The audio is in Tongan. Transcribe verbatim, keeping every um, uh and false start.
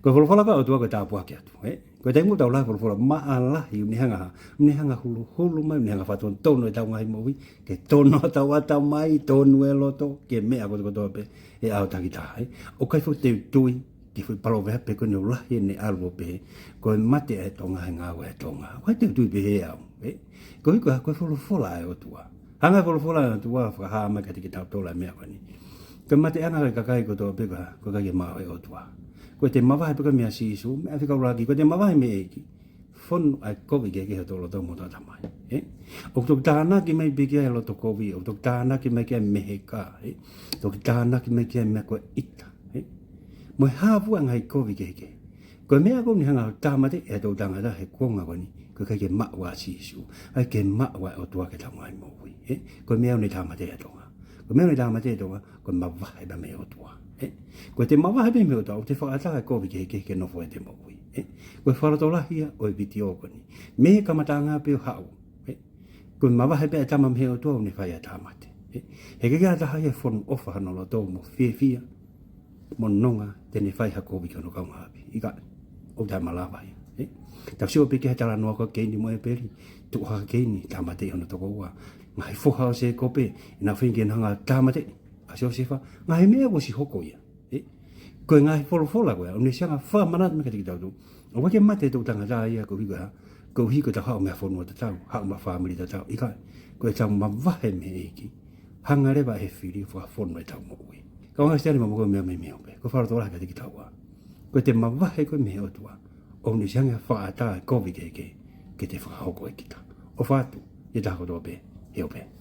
Ko e folofola ʻa e ʻOtua ko e tāpuaki atu, ē? Ko e taimi ʻoku tau lau e folofola, maʻalahi, ʻoku ne hanga, ʻoku ne hanga huluhulu mai, ʻoku ne hanga fakatonutonu ʻetau ngaahi moʻui, ke tonu ʻetau ʻatamai, tonu e loto, ki he meʻa kotokotoa pē ʻe ʻaho takitaha, ē? ʻOku ʻikai foʻi teutui ki he foʻi palōveape ko eni ʻoku lahi ʻene ʻalu ʻo pehē, ko e mate ʻa e Tonga he ngāue ʻa e Tonga. ʻOku ʻikai teutui pehē au, ē? Koeʻuhi ko e, ko e folofola ʻa e ʻOtua. Hanga ʻe he folofola ʻa e ʻOtua ʻo fakahā mai kiate kitautolu ʻa e meʻa ko eni. Ko e mateʻanga ʻo e kakai kotoa pē ko e, ko e kakai ke maʻu ʻe he ʻOtua. Ko ʻete mavahe pē ko e meia Sīsū, meʻa fika ʻuluaki, ko ʻete mavahe mei he ʻEiki, fonu ʻa e kovi kehekehe ʻi hotau loto mo hotau ʻatamai, ē? ʻOku toki tānaki mai pē ki ai e loto kovi, ʻoku toki tānaki mai ki ai e meheka, ē? Toki tānaki mai ki ai e meʻa ko e ʻita, ē? Mo e hā fua e ngaahi kovi kehekehe. Ko e meʻa ko eni ʻoku ne hanga ʻo tāmateʻi ʻetau tangata he kuonga ko eni, ko e ʻikai ke maʻu ʻa Sīsū, ʻikai ke maʻu ʻa e ʻOtua ki heʻetau ngaahi moʻui, ē? Ko e meʻa ʻoku ne tāmateʻi ʻa Tonga. Ko e meʻa ʻoku ne tāmateʻi ʻa Tonga, ko e mavahe pē mei he ʻOtua, ē? Ko ʻete mavahe pē mei he ʻOtua, ʻoku te fakaʻatā e kovi kehekehe ke nofo ʻi heʻete moʻui, ē? Ko e fakalotolahi ia ʻo e vitiō ko eni. Mei he kamataʻanga pē ʻo haʻu, ē? Ko e mavahe pē ʻa e tama mei he ʻOtua ʻoku ne fai ʻa e tāmate, ē? He ʻikai ke ʻi ai ha taha ia ʻe fonu ʻofa hono loto mo fiefia mo nonga te ne fai ha kovi ki hono kaungāʻapi. ʻIkai, ʻoku taʻemalava ia, ē? Tau sio pē ki he talanoa ko ē ʻa Keini mo ʻĒpeli, tuʻu hake ʻa Keini, tāmateʻi hono tokoua. Ngaahi foha ʻo Sēkope, ʻenau feinga ke nau hanga ʻo tāmateʻi ʻa Siosefa, ngaahi meʻa kuo ʻosi hoko ia, ē? Ko e ngaahi folofola ko ia, ʻoku ne siʻi hanga ʻo fakamanatu mai kiate kitautolu. ʻOku ʻikai ke mate ʻetau tangata ia koeʻuhi ko e hā? Koeʻuhi ko ʻetau haʻu mei ha fonua tatau, haʻu mei ha fāmili tatau. ʻIkai, ko ʻetau mavahe mei he ʻEiki, hanga leva ʻe he fili ʻo fakafonu ʻetau moʻui. Kaungā Kalisitiane, mo e meʻa mei, mei he ʻope. Ko e fakalotolahi kiate kitaua. Ko ʻete mavahe ko ē mei he ʻOtua, ʻoku ne siʻi hanga ʻo fakaʻatā e kovi kehekehe ke te fakahoko ʻe kita. ʻOfa atu ki he taha kotoa pē he ʻope.